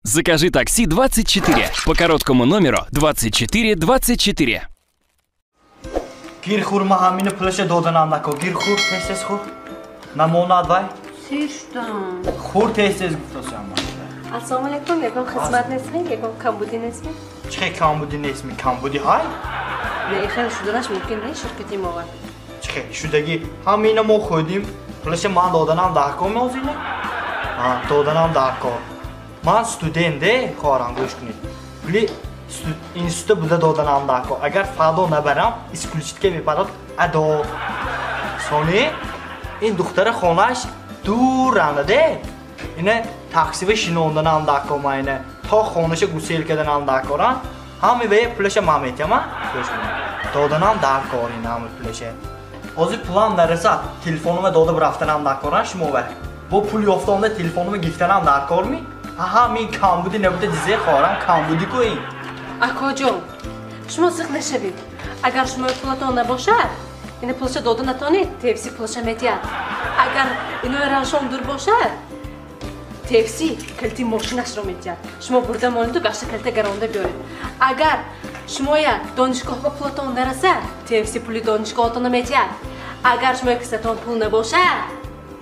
Закажи такси 24 по короткому номеру 24 24. Гир хур ма ҳамина пулаша доданам нако. Гир хур, тез-тез хур. Намонад вай. Сир шудам. Хур тез-тез гуфтасам ман. Ассалому алайкум, ягон хизмат нестми, ягон камбудӣ нестми? Чӣ хел камбудӣ нестми? Камбудӣ ҳай? Не, хеле шуданаш мумкин не ширкати мова. Чӣ хел шудагӣ? Ҳамина мо хӯрдим, пулаша ман доданам дар кор меозина? Ҳа, доданам дар кор. Ман студент де, хоҳарам гӯш кунед. Пули института буда доданам дар кор. Агар фардо набарам, исключитка мепарад адо. Сони ин духтара хонааш дуранда де. Ина таксива шинонданам дар кор ман ина. То хонаша гусел карданам дар корам. Ҳами ве пулаша ман метиҳам, гӯш кунед. Доданам дар кор ин ҳами пулаша. Ҳозир пулам нарасад, телефонума дода рафтанам дар корам шумо ве. Бо пул ёфтонда телефонума гирифтанам дар кор ми? Ҳа, мин камбудӣ набуда дизе хоҳарам, камбудӣ ку ин. Акоҷон, шумо зиқ нашавед. Агар шумо пулатон набошад, ина пулаша дода натонед, ТФС пулаша метиҳад. Агар инои равшон дур бошад, ТФС калити мошинашро метиҳад. Шумо бурда монеду гашта калита гаронда биёред. Агар шумоя донишгоҳ ба пулатон нарасад, ТФС пули донишгоҳатонро метиҳад. Агар шумоя киссатон пул набошад,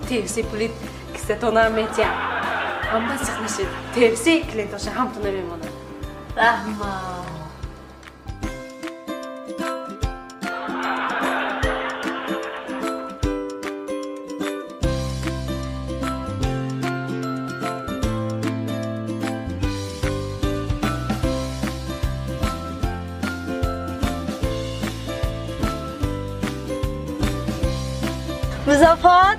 ТФС пули киссатонам метиҳад. Ҳама зиқ нашед. ТФС клиентоша ҳамтон намемонад. Раҳмат. Музаффар,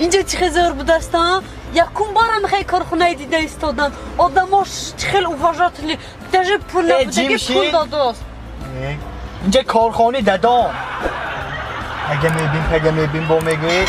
инҷо чӣ хел зӯр будастам? Якум барам хел корхонаи дида истодам. Одамош чӣ хел уважатели, даже пул набудаги пул додост. Инҷа корхонаи дадом. Ага мебин, пага мебин, бо мегӯӣ.